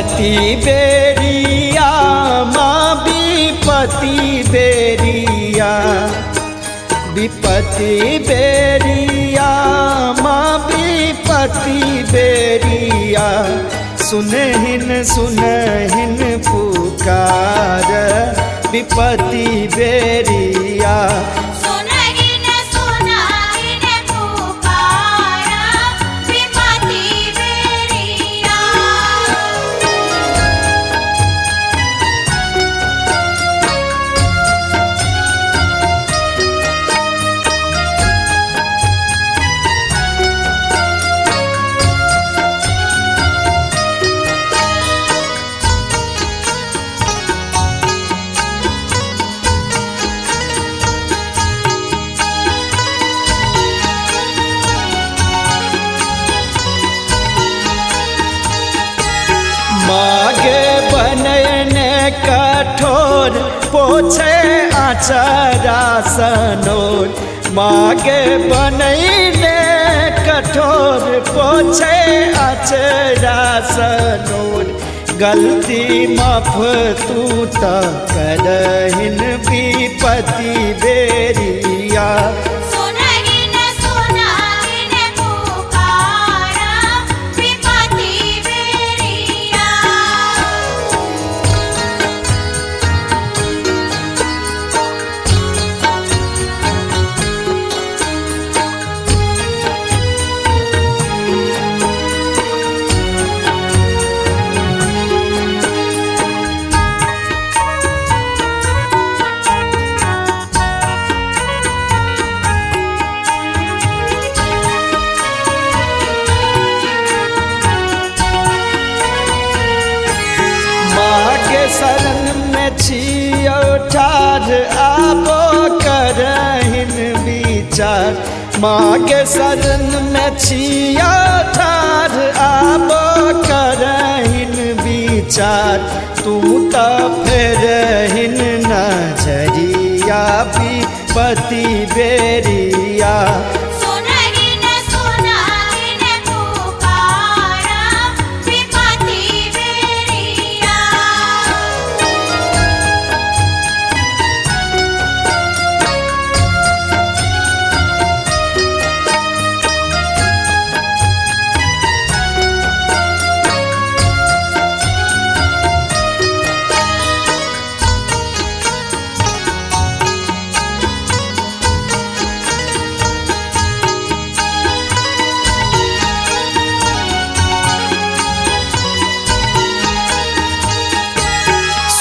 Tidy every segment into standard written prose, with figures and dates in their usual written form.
विपत्ति बेरिया माँ विपत्ति बेरिया, विपत्ति बेरिया माँ विपत्ति बेरिया। सुनहिन सुनहिन पुकार विपत्ति बेरिया। सुनहिन सुनहिन पुकार विपत्ति बेरिया। मागे बनने कठोर पोछे आचरा सनोर। मागे बनने कठोर पोछे आचरा सनोर। गलती माफ तू त करहिन विपत्ति बेरिया। सुनहिन सुनहिन पुकार विपत्ति बेरिया। माँ के शरण में छियौ ठाढ़ आबो करहिन विचार। माँ के शरण में छियौ ठाढ़ आबो करहिन विचार। तू त फेरहिन नजरिया विपत्ति बेरिया। सुनहिन सुनहिन पुकार विपत्ति बेरिया।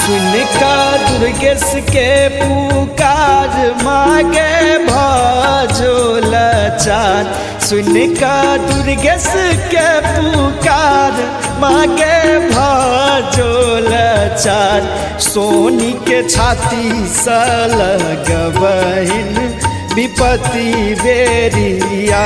सुन का दुर्गेश के पुकार मागे भजो लचार। सुन का दुर्गेश के पुकार मागे भजो लचार। सोनी के छाती स लगबहिन विपत्ति बेरिया।